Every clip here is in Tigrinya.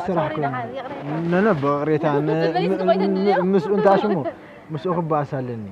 ስራሕ ኮይኑ። ነነ ብቕሬታ ምስኡ እንታሽሙ ምስኡ ክበኣስ ኣለኒ።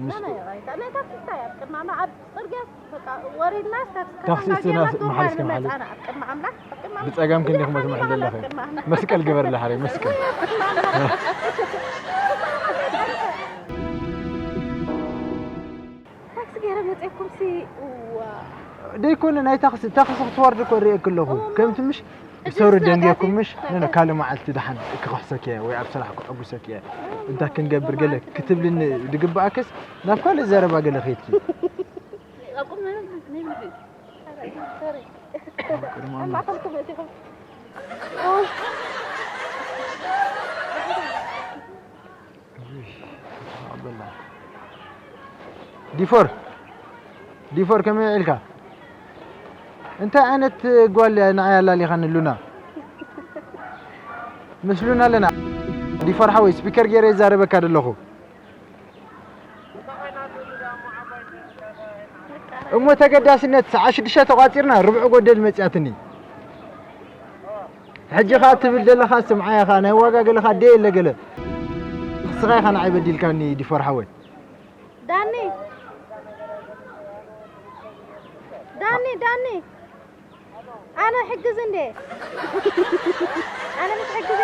ምስኡ ታክሲ እሱ መሓልስ ከም ሓልስ። ብጸጋም ክንዲ ክመት መሕል ዘለኸ መስቀል ግበርለ ሓረይ መስቀል። ታክሲ ገይረ መፅእኩም ሲ እዋ ደይኮነ ናይ ታክሲ ታክሲ ክትወርድ እኮ ርእየክ ኣለኹ። ከምቲ ምሽ ብሰሩ ደንጌኩም ምሽ ነነ ካልእ መዓልቲ ደሓን ክኽሕሰክ እየ ወይ ኣብ ስራሕ ክዕጉሰክ እየ። እንታይ ክንገብር ገለ ክትብልኒ ድግብኣክስ ናብ ካልእ ዘረባ ገለ ከይድኪ። ዲፎር ዲፎር ከመይ ውዒልካ? እንታይ ዓይነት ጓል እያ ንዓይ ኣላሊኻኒ ሉና? ምስ ሉና ኣለና። ዲፎር ሓወይ ስፒከር ገይረ ይዛረበካ ዘለኹ። እሞ ተገዳስነት ሰዓት ሽዱሽተ ተቋጺርና ርብዒ ጎደል መጺኣትኒ። ሕጂ ኸኣ ትብል ዘለኻ ስምዓያ ኸኣ ናይ ዋጋ ገለ ኸኣ ደየ የለ ገለ። ንስኻ ኢኻ ንዓይ በዲልካኒ ዲፎር ሓወይ። ዳኒ ዳኒ ዳኒ ኣነ ሕግዝ እንዴ ኣነ ምስ ሕግዝ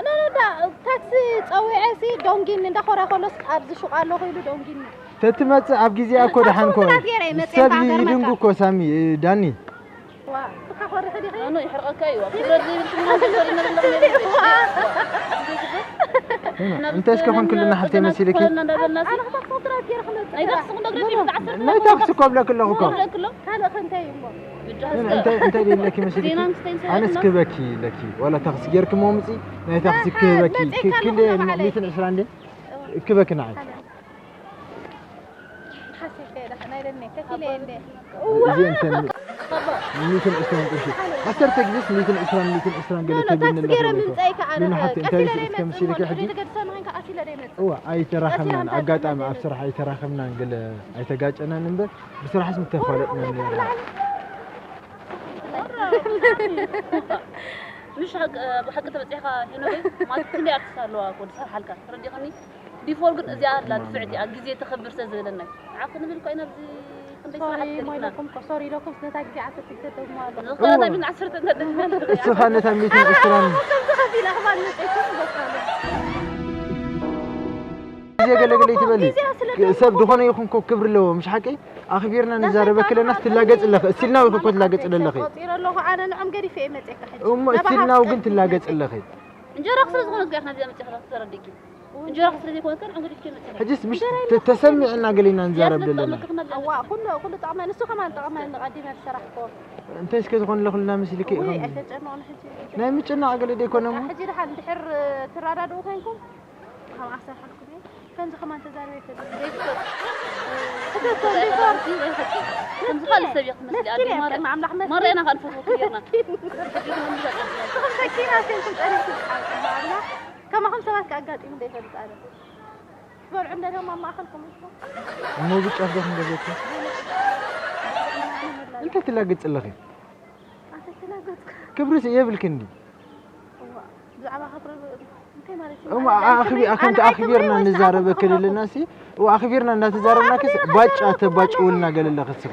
ኖ ኖ ዳ ታክሲ ጸዊዐ ሲ ዶንጊኒ እንዳኾረ ከሎስ ኣብዚ ሹቕ ኣለኹ ኢሉ ዶንጊኒ ተትመጽእ ኣብ ግዜኣ እኮ ደሓን ኮ ሰብ ይድንጉ እኮ ሳሚ ዳኒ ኖ ይሕርቀካ እዩ ክብረት ዘይብል ስምና ዘሪእና ዘለኹ እንታይ እስከ ኮን ክልና ሓፍተይ መሲልኪ ናይ ታክሲ ኮብለክ ኣለኹ እኮ ካልእ ከንታይ እዩ እሞ እንታይ እንታይ ደለኪ መሲልኪ ኣነስ ክበኪ ለኪ ዋላ ታክሲ ጌርኪ መምፂ ናይ ታክሲ ክበኪ ክንደ ሚእትን ዕስራ እንደ ክበኪ ንዓይ ሓሲብከ ዳሓ ናይ ደኒ ከፊለ እንደ እዚ እንተ ሚእትን ዕስራን ቅርሺ ዓሰርተ ግዜስ ሚእትን ዕስራን ሚእትን ዕስራን ገለ ተብልኒ ኣለኹ ሉና ሓፍቲ እንታይ ርኢስ እስከ መሲልኪ ሕጂ እዋ ኣይተራኸብናን ኣጋጣሚ ኣብ ስራሕ ኣይተራኸብናን ገለ ኣይተጋጨናን እምበር ብስራሕስ ምተፋለጥና ነርና ምሽ ብሓቂ ተበፂሕካ ሄኖገይ ማለት ክንደይ ኣርቲስት ኣለዋ እኮ ዝሰርሓልካ ተረዲእኽኒ ዲፎር ግን እዚኣ ኣላ ድፍዕቲ እያ ግዜ ተኸብር ስለ ዝበለና እዩ ንዓ ክንብል እኮ ኢና ኣብዚ ክንደይ ስራሓት ሶሪ ሞ ተሪፍና ኢለኩም እኮ ሶሪ ኢለኩም ነታ ግዜ ዓሰርተ ግዜ ተደግሞ ኣሎ ዝኸዳ ሚን ዓሰርተ ተደግሞ እስኻ ነታ ሚትን ዕስራን ከምዚ ከፊለ ክባል መፅእኩም በቃ ኣሎ ግዜ ገለገለ ይትበሊ ግዜ ስለ ሰብ ዝኾነ ይኹን ኮ ክብሪ ኣለዎ ምሽ ሓቀይ ኣኽቢርና ንዛረበ ክለናስ ትላገጽ ኣለኺ እስቲልናዊ ኮ ትላገጽ ኣለኺ ቆጺረ ኣለኹ ኣነ ንዖም ገዲፈ እየ መፅእካ ሕጂ እሞ እስቲልናዊ ግን ትላገጽ ኣለኺ እንጀራ ክስለ ዝኾነ እዚኣ ናብዚኣ መፅእኻ ተረዲእኪ እንጀራ ክስለ ዘይኮነ ከ ንዖም ገዲፍኪ መፅእኻ ሕጂስ ምሽ ተሰሚዕና ገሊና ንዛረብ ዘለና እዋ ኩሉ ኩሉ ጠቕመ ንሱ ከማን ጠቕመ ንቐዲመ ዝሰራሕኮ እንታይ እስከ ዝኾን ለኹልና ምስልኪ ኢኹም ኣይተጨነቕን ሕጂ ናይ ምጭናቕ ገለ ደይኮነ እሞ ሕጂ ድሓን ድሕር ትረዳድኡ ኮይንኩም ካብ ኣሰርሓልኩም እየ ከምዚ ከማን ተዛረበ ይፈልጥ ከምዚ ካልእ ሰብ እየ ክትመስሊ ኣደ ማርያም ማርያና ከ ንፈትወኪ ጌርና ሰኪና ኮይንኩም ጸኒሕኩም ትሓልቁ ማርና ከማኹም ሰባት ከኣጋጢሙ ዘይፈልጥ ኣለ ትበልዑ እንደድዮም ኣብ ማእኸልኩም እሞ ብጫፍ ዶ ክንገዘኪ እንታይ ትላግጽ ኣለኺ ክብርስ የብልክን ድዩ እሞ ኣኽቢ ኣኸንተ ኣኽቢርና ንዛረበ ክልልና ሲ እሞ ኣኽቢርና እንዳተዛረብናክስ ባጫ ተባጭውልና ገለለ ክስኺ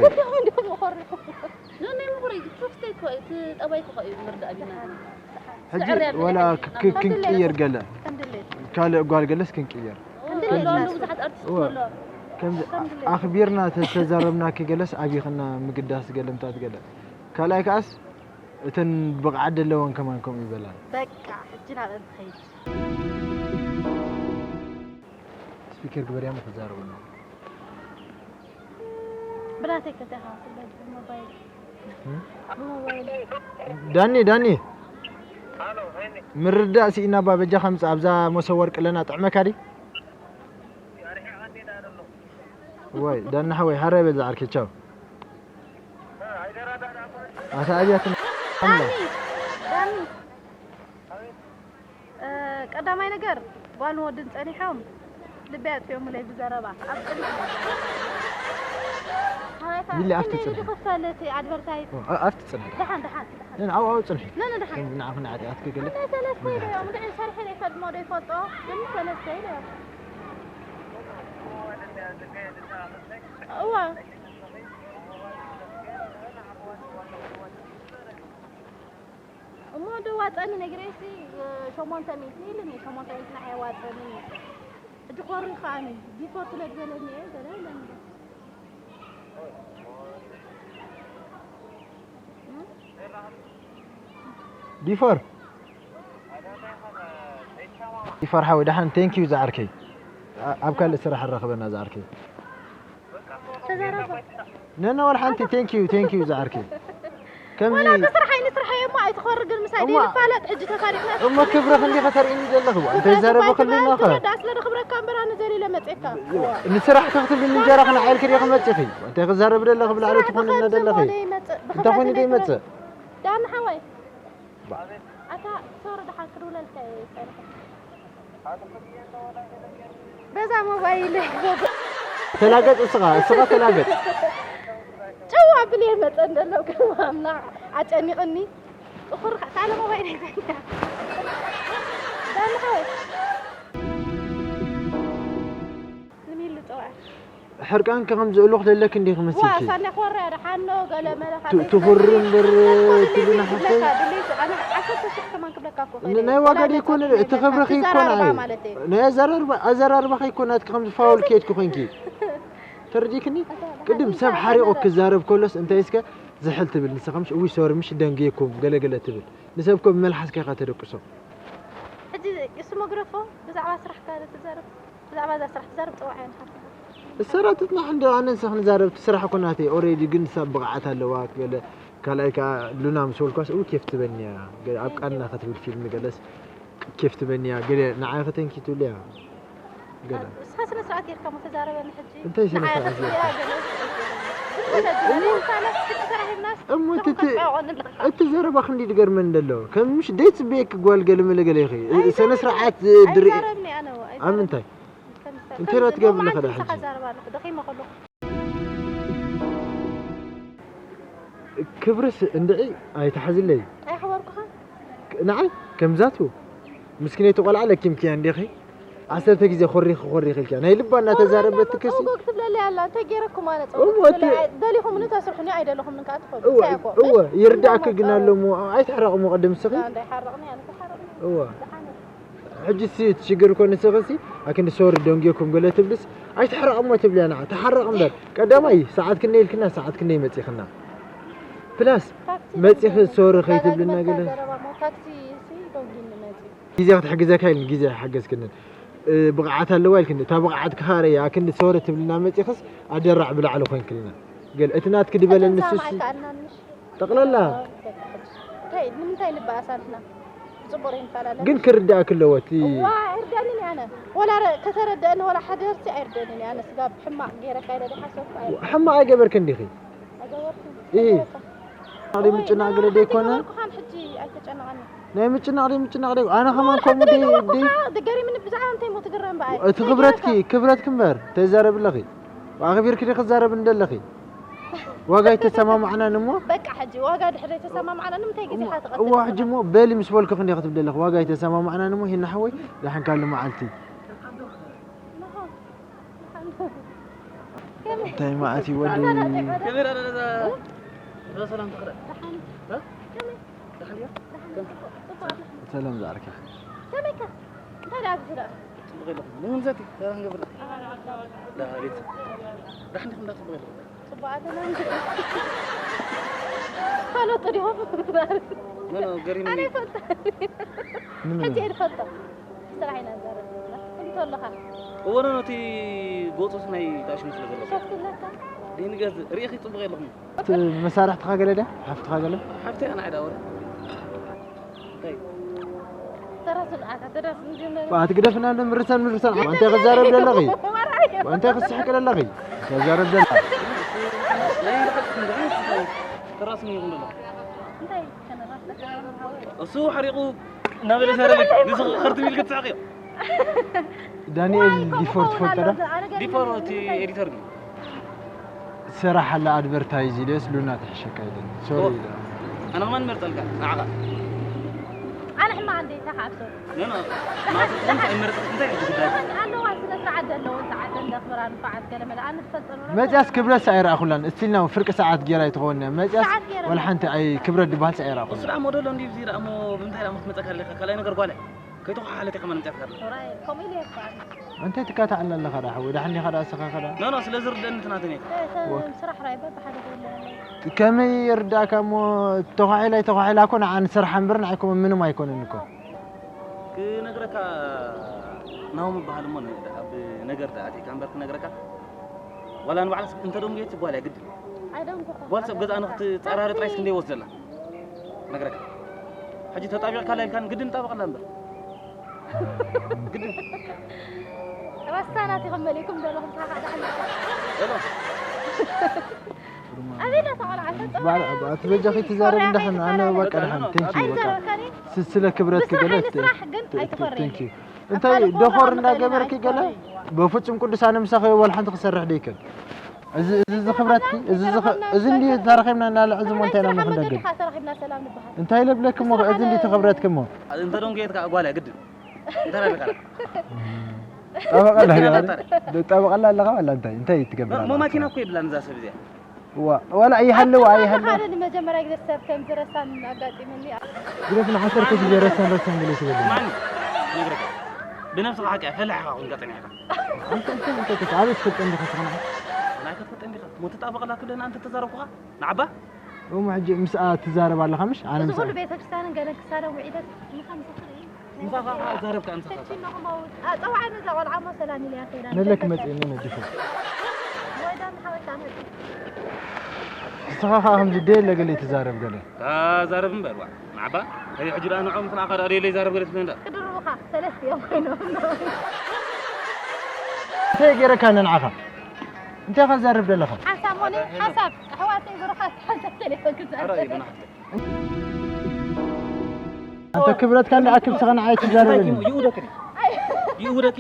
ጠባይ ክኸ እዩ ምርዳእ ቢና ሕጂ ወላ ክንቅየር ገለ ካልእ ጓል ገለስ ክንቅየር ኣኽቢርና ተዛረብናኪ ገለስ ኣቢኽና ምግዳስ ገለምታት ገለ ካልኣይ ከኣስ እተን ብቕዓት ዘለወን ከማን ከምኡ ይበላን። በቃ ሕጂ ናብአን ትኸይድ። ስፒከር ግበርያ እሞ ክዛረቡ ኣለዉ። ብናተይ ከተኻ ስለዚ ሞባይል ብሞባይል ዳኒ ዳኒ ምርዳእ ስኢና ባ በጃኻ ምጻእ ኣብዛ መሶብ ወርቂ ኣለና ጥዕመካ ድዩ? ዋይ ዳኒ ሓወይ ሓራይ በል ዝዓርከይ ቻው። ኣታ ኣብያት ዳኒ ዳኒ ቀዳማይ ነገር ጓልን ወድን ጸኒሖም ልቢ ኣጥፊኦምለይ ብዘረባ ኣብ ጸኒሑ ሚሊ ኣብቲ ጽንሒ። ክፈለቲ ኣድቨርታይዝ ኣብቲ ጽንሒ። ደሓን ደሓን ደሓን ነን ኣብኡ ኣብኡ ጽንሒ። ነን ደሓን ከም ንዓኹ ንዓጢ ኣትከገለ ናይ ሰለስተ ኢለ እዮም ድዒ ሰርሐ ዘይፈልጥ ሞ ዘይፈልጦ ግን ሰለስተ ኢለ እዮም። እዋ እሞ ዶ ዋፀኒ ነግሬሲ ሸሞንተ ሚእቲ ኢልኒ። ሸሞንተ ሚእቲ ንዓይ ዋፀኒ። ሕጂ ኮሪ ከዓኒ ዲፎርት ስለ ዝበለኒ እየ ገለ ኢለኒ። ዲፎር ዲፎር ሓወይ ደሓን ቴንክ ዩ ዝዓርከይ። ኣብ ካልእ ስራሕ ኣራኽበና ዝዓርከይ። ተዛረባ ነነ ወላ ሓንቲ ቴንክ ዩ ቴንክ ዩ ዝዓርከይ። ከምዚ ወላ እቲ ስራሕ ኣይኒ ስራሕ እየ እሞ ኣይትኾሪ ግን ምሳይ እሞ- ዘይንፋለጥ ሕጂ ተፋሊጥና እሞ ክብረኽ እንዲኻ ተርእኒ ዘለኺ እንተይዛረበ ክልናኸ ዳ ስለ ድኽብረካ እምበራ ንዘሊ ኢለ መፅእካ ንስራሕ ተኽትብልኒ እንጀራ ክንዓይልክ ዲኺ መፂኺ እንታይ ክዛረብ ደለኺ ብላዕሊ ትኾንና ደለኺ እንተኾይኑ ደይመፅእ ዳኒ ሓወይ ኣታ ሶሪ ደሓን ክድውለልካ እየ ይፀርፍ በዛ ሞባይል ተላገጥ እስኻ እስኻ ተላገጥ ጨው ኣብልየ መፀ እንደለው ከም ኣምላኽ ኣጨኒቕኒ ጥኹር ካለ ሞባይል ይዘኛ ዳኒ ሓወይ ንሚሉ ጨዋ ሕርቃንኪ ከም ዝእሉኽ ዘለኪ እንዲኺ መስልኪ ዋሳና ኮርያ ደሓኖ ገለ መለ ትኹሪ እምበር ትብልና ሓፍተይ ዓሰርተ ሽሕ ከማን ክብለካ እኮ ናይ ዋጋ ደይኮነ እቲ ክብርኺ ይኮነ ናይ ኣዘራርባኺ ይኮነ ናትኪ ከም ዝፋወል ከየድኪ ኮንኪ ተረዲክኒ ቅድም ሰብ ሓሪቑ ክዛረብ ከሎስ እንታይ እስከ ዝሕል ትብል ንስኻ ምሽ እዊ ሶሪ ምሽ ደንግየኩም ገለገለ ትብል ንሰብ ኮ ብመልሓስካ ኢኻ ተደቅሶ ሕጂ እሱ መግረፎ ብዛዕባ ስራሕካ ትዛረብ ብዛዕባ እዛ ስራሕ ትዛረብ ፀዋዕ እያ ንሓፍትኻ እሰራትትና እንደ ኣነ ንስኻ ንዛረብ ትስራሕ ኮናተይ ኦሬዲ ግን ንሳ ብቕዓት ኣለዋ ገለ ካልኣይ ከዓ ሉና ምስ በልኳስ እው ኬፍ ትበኒ እያ ገለ ኣብ ቃና ክትብል ፊልም ገለስ ኬፍ ትበኒ እያ ገለ ንዓይ ከተንኪ ትብሉ እያ ገለ እስኻ ስነ ስርዓት ጌርካ ሞ ተዛረበኒ ሕጂ እንታይ ስነ ስርዓት ጌርካ? እሞ እቲ ዘረባ ክንዲ ድገርመን ደሎ ከም ምሽ ደይ ጽበየክ ጓል ገለ መለ ገለ ኢኺ ስነ ስርዓት ድርኢ ኣብ ምንታይ እንታይ ዳ ትገብር ኣለኻ ዳ ሕጂ ክብርስ እንድዒ ኣይትሓዝለይ ኣይሓበርኩኻ ንዓይ ከምዛቱ ምስኪነይቲ ቆልዓ ለኪምክያ እንዲኺ ዓሰርተ ግዜ ኮሪኺ ኮሪኺ ኢልክያ ናይ ልባ እናተዛረበት ትክሲ ክትብለለይ ኣላ እንታይ ገይረኩም ኣነ እሞ እቲ- ደሊኹምኒ ተስርሑኒ ኣይደለኹምን ከዓ ትፈልጡ እወ ሳያኮ እወ ይርዳእኪ ግን ኣሎ እሞ ኣይትሕረቕ እሞ ቅድም ስኺ እንዳይሓረቕኒ ኣነ ተሓረቕኒ እወ ሕጂ ሲ ትሽግር ኮ ንስኺ ሲ ኣክንዲ ሶሪ ደንጊኩም ገለ ትብልስ ኣይትሕረቕ እሞ ትብልያ ንዓ ተሓረቕ እምበር ቀዳማይ ሰዓት ክንደይ ኢልክና ሰዓት ክንደይ መፂኽና ፕላስ መፂኺ ሶሪ ከይትብልና ገለ ታክሲ ሲ ደንጊኒ መፂ ግዜ ክትሕግዘካ ኢልኒ ግዜ ኣይሓገዝክንን ብቕዓት ኣለዋ ኢልክኒ እታ ብቕዓት ክሃረያ ክንዲ ሶሪ ትብልና መፂኽስ ኣደራዕ ብላዕሊ ኮንክልና ገለ እቲ ናትኪ ድበለ ንሱስ ጠቕላላ ንምንታይ ንበኣሳ ንሕና ብፅቡቅ ይንፈላለ ግን ክርዳእኪ ኣለዎ እቲ ዋ ኣይርዳእንን ኣነ ወላ ከተረደእኒ ወላ ሓደ ርሲ ኣይርደእንን ኣነ ስጋ ብሕማቅ ገይረ ካይደ ሓሰብኩ ሕማቅ ኣይገበርክን ዲኺ ኣይገበርኩ ይሄ ምጭናቅ ገለ ደይኮነ ሕጂ ኣይተጨነቀኒ ናይ ምጭናቕ ደይ ምጭናቕ ደይ ኣነ ከማን ከምኡ ደይ ደይ ደገሪምኒ ብዛዕባ እንታይ ሞ ትግረም በኣይ እቲ ክብረትኪ ክብረትኪ እምበር ተዛረብ ኣለኺ ኣኽቢርኪ ዲ ክዛረብ እንደለኺ ዋጋ ኣይተሰማማዕናን እሞ በቃ ሕጂ ዋጋ ድሕሪ ተሰማማዕና ንምንታይ ግዜ እዋ ሕጂ እሞ በሊ ምስ በልኩ ክንዲ ክትብል ኣለኺ ዋጋ ኣይተሰማማዕናን እሞ ሂና ሓወይ ዳሕን ካልእ መዓልቲ እንታይ መዓት እዩ ወዲ ካሜራ ለዛ ለዛ ሰላም ትኽረ ሰላም ዝዓርከ ከመይካ እንታይ ደኣ ብዝዳ ጽቡቕ ኣለኹም ንምንዘቲ ሰላም ገብር ዳሪት ዳሕንዲኹም ዳ ጽቡቕ ኣለኹም ጽቡቓት ኣለኹም ካልኦት ዲኹም ኖ ኖ ገሪም ኣነ ይፈልጣ ሕጂ እየ ዝፈልጦ ስራሕ ኢና ንዛረብ ዘለና እንተለኻ እወ ኖ ኖ እቲ ጎጹስ ናይ ታሽሙ ስለ ዘሎ ሸፍትለካ ደይንገዝእ ርእኺ ጽቡቕ የለኹም መሳርሕትኻ ገለ ድያ ሓፍትኻ ገለ ሓፍቲ ኣና ዕዳ ወረ እንታይ ተራስን ኣታ ተራስን ግን ኣትግደፍና ምርሰን ምርሰን ኣንተ ክዛረብ ዘለኺ ኣንተ ክስሕቅ ዘለኺ ተዛረብ ዘላ ተራስን ይኹን ደሎ እንታይ ከነራስለካ እሱ ሓሪቑ እናበለ ሰረበ ንስኺ ኸርትም ኢልክ ትስሕቕዮ ዳንኤል ዲፎር ትፈልጦ ዶ ዲፎር እቲ ኤዲተር ግን ሲ ሰራሓላ ኣድቨርታይዝ ኢለስ ሉና ትሕሸካ ኢለኒ። ሶሪ ኢለ። ኣነ ከማን መርጠልካ ንዓኻ ኣነ ሕማቕ እንደ ኢታ ካብ ሰብ ኖ ኖ ማለት እንታይ መርጥ እንታይ እዩ ጉዳይ ኣለዋ ስነ ስርዓት ዘለወን ሰዓተን ዘኽብራ ንፋዓት ገለ መለ ኣነ ትፈልጠን ወላ መጽያስ ክብረት ኣይረኣኹላን። እስቲልና ፍርቂ ሰዓት ጌራ ኣይትኸውን እያ። መጽያስ ሰዓት ጌራ ወላ ሓንቲ ኣይ ክብረት ድባል ኣይረኣኹ። እሱ ደኣ ሞደሎ እንዲ እዚ ደኣ እሞ ብምንታይ ደኣ ክትመፀካ ኣለካ ካልኣይ ነገር ጓለ ከይተኸሓለት ኢኻ መን ምፅያት ካለ ራይ ከምኡ ኢለ ይፋል እንታይ ትካታዕላ ኣለኻ ደኣ ሓወይ? ደሓን ዲኻ ደኣ ስኻ ኸዳ? ኖ ኖ ስለ ዝርደኒ ትናተን እየ ስራሕ ራይ በብሓደ ከይለ ከመይ ይርዳእካ እሞ ተዃዒላ ኣይተዃዒላ እኮ ንዓ ንሰርሓ እምበር ንዓይኮም ምንም ኣይኮነን እኮ። ክነግረካ ናሁ ምበሃል እሞ ን- ኣብ ነገር ደኣ ኣቲእካ እምበር ክነግረካ ዋላ ንባዕላ እንተ ደንጉየት ጓል እያ ግድን ኣይደንጉኹ ጓል ሰብ ገዛኣ ንክትፀራረ ጥራይ እስክንደ ይወስደላ ነግረካ ሕጂ ተጣቢቕካ ላይልካን ግድን ጣበቕላ እምበር ግድን ረሳናት ኢኹም መሊእኩም ዘለኹም ሳኻ ዳሕና ሄሎ ኣቤላ ተቆልዓ ባል ኣቲ በጃኺ ትዛረብ እንዳሕን ኣነ በቃ ድሓን ቴንክ ዩ በቃ ኣይተረካኒ ስ- ስለ ክብረት ብስራሕ ክገለ ኣይንስራሕ ግን ኣይትፈሪ ቴንክ ዩ እንታይ ደኾር እንዳገበርኪ ገለ በፍጹም ቅዱስ ኣነ ምሳኺ ወላ ሓንቲ ክሰርሕ ደይክል እዚ እዚ ዝኽብረትኪ እዚ ዝኽ- እዚ እንዲ ተረኺብና እናለ ዕዚ ሞ እንታይ ኢና ክንደግም ተረኺብና ሰላም ንበሃል እንታይ ለብለኪ ሞ እዚ እንዲ ተኽብረትኪ ሞ እንተ ደንጉየት ከዓ ጓል እያ ግድን እንተ ናበካ ጠበቃ ኣለካ ጠበቃ ኣለካ ዋላ እንታይ እንታይ ትገብር ሞ ማኪና እኮ የብላን እዛ ሰብ እዚኣ ዋ ዋላ ይሃለዋ ይሃለዋ ሓደ ንመጀመርያ ግዜ ሰብ ከም ዝረሳን ኣጋጢሙኒ ግደፍ ንዓሰርተ ግዜ ረሳን ረሳን ገለ ትብል ማን ነግረካ ብነብስኻ ሓቂ ፈላሕኻ ኹን ገጠኛ ኢኻ ኣንተ እንታይ እንታይ እንታይ ኣበይ ትፈልጠ እንዲኻ ትኾና ናይ ክትፈልጠ እንዲኻ ሞት ጣበቕላ ክብለና እንተ ተዛረብኩኻ ንዓባ እሞ ሕጂ ምስኣ ትዛረብ ኣለኻ ምሽ ኣነ እዚ ምስኣ ኩሉ ቤተክርስትያንን ገለን ክሳነ ውዒለት ንኸምዚ ትርኢ ምሳኻ ዛረብካ ምሳኻ ተቺኖኹም ኣውድ ኣፀውዓኒ እዛ ቆልዓ እሞ ሰላም ኢለያ ከይዳ ነለክ መፅእኒ ነዲፉ ወይዳ ንሓወልታ መፅእ ንስኻ ከዓ ከምዚ ደየለ ገለ ትዛረብ ገለ ታዛረብ እምበር ዋ ንዓባ ከዚ ሕጂ ደኣ ንዖም ትንኣኻ ደኣ ደየለ ይዛረብ ገለ ትብለኒ ደኣ ክድርቡኻ ሰለስተ እዮም ኮይኖም እንታይ ገይረካ ነንዓኻ እንታይ ኢኻ ትዛረብ ዘለኻ ሓንሳብ ሞኒ ሓንሳብ ኣሕዋተይ ብሩኻት ሓንሳብ ቴሌፎን ክዛረብ ኣንተ ክብረትካ እንዳኣክል ስኻ ንዓይ ትዛረበኒ ይኡደክ ይኡደክ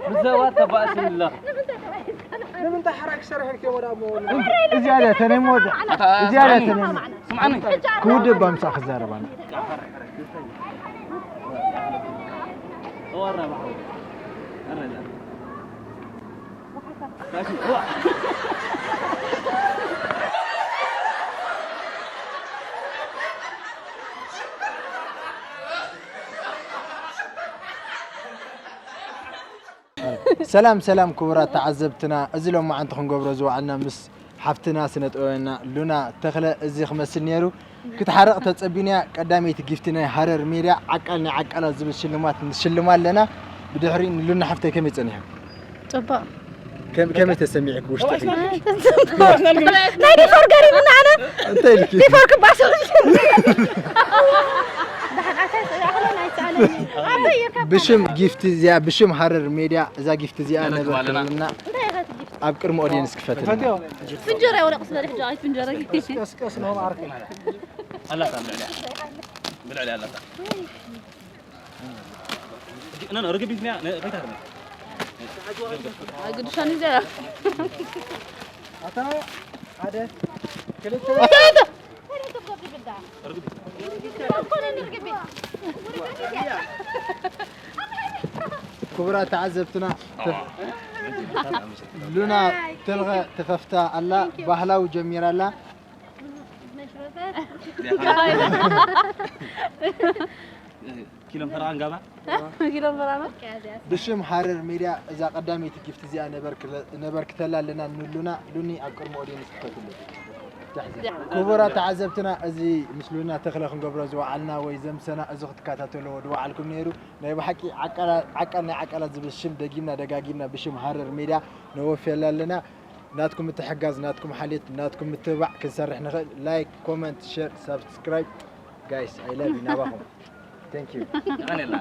ሰባት ተባእስን ኣለኻ እዚኣ ድያ ተነይ መወዳ እዚኣ ድያ ተነይ ክውድብ ኣምሳእ ክዛረብ ኣነ ሰላም ሰላም ክቡራት ተዓዘብትና፣ እዚ ሎማዓንቲ ክንገብሮ ዝወዓልና ምስ ሓፍትና ስነ ጥበበና ሉና ተኽለ እዚ ክመስል ነይሩ። ክትሓርቕ ተጸቢንያ ቀዳመይቲ ጊፍቲ ናይ ሃረር ሜድያ ዓቃል ናይ ዓቃላት ዝብል ሽልማት ንሽልማ ኣለና። ብድሕሪ ንሉና ሓፍተይ ከመይ ጸኒሑ? ጽቡቕ ከም- ከመይ ተሰሚዕክ ውሽጥኺ? ናይ ዲፎር ገሪሙና ኣነ እንታይ ኢልኪ? ዲፎር ክባስ ደሓን ኣታይ ኣኽለን ኣይሰኣለኒ ኣበይ ይርከብ ብሽም ጊፍቲ እዚኣ ብሽም ሃረር ሜድያ እዛ ጊፍቲ እዚኣ ነረክብ ኣለና። ነበርክልና እንታይ ኢኻ ትጅፍ ኣብ ቅድሚ ኦድየንስ ክፈትልና። ፍንጀር ያውለቕ ስለ ድሕጃ ኣይትፍንጀረጊ ኣላታ ብልዕልያ ብልዕልያ ኣላታ ኖ ኖ ርግቢት ሚያ ከይታ ኣይግድሻን እዩ ዘያ ኣታ ሓደ ክልተ ክቡራት ተዓዘብትና ሉና ተልኸ ተኸፍታ ኣላ ባህላዊ ጀሚራ ኣላ። ኪሎም ፈረቓን ጋባ ኪሎም ፈራመ ብሽም ሃረር ሜድያ እዛ ቀዳመይቲ ጊፍቲ እዚኣ ነበርክለ- ነበርክተላ ኣለና ንሉና ሉኒ ኣብ ቅድሚ ኦድየንስ ክፈትሉ። ክቡራት ተዓዘብትና እዚ ምስ ሉና ተኽለ ክንገብሮ ዝወዓልና ወይ ዘምሰና እዚ ክትከታተልዎ ዝወዓልኩም ነይሩ። ናይ ብሓቂ ዓቃላ- ዓቃል ናይ ዓቃላት ዝብል ሽም ደጊምና ደጋጊምና ብሽም ሃረር ሜድያ ነወፍየላ ኣለና። ናትኩም ምትሕጋዝ ናትኩም ሓልዮት ናትኩም ምትብባዕ ክንሰርሕ ንኽእል ላይክ ኮመንት ሸር ሳብስክራይብ ጋይስ ኣይ ላቭ ዩ ናባኹም። Thank you። የቐንየልና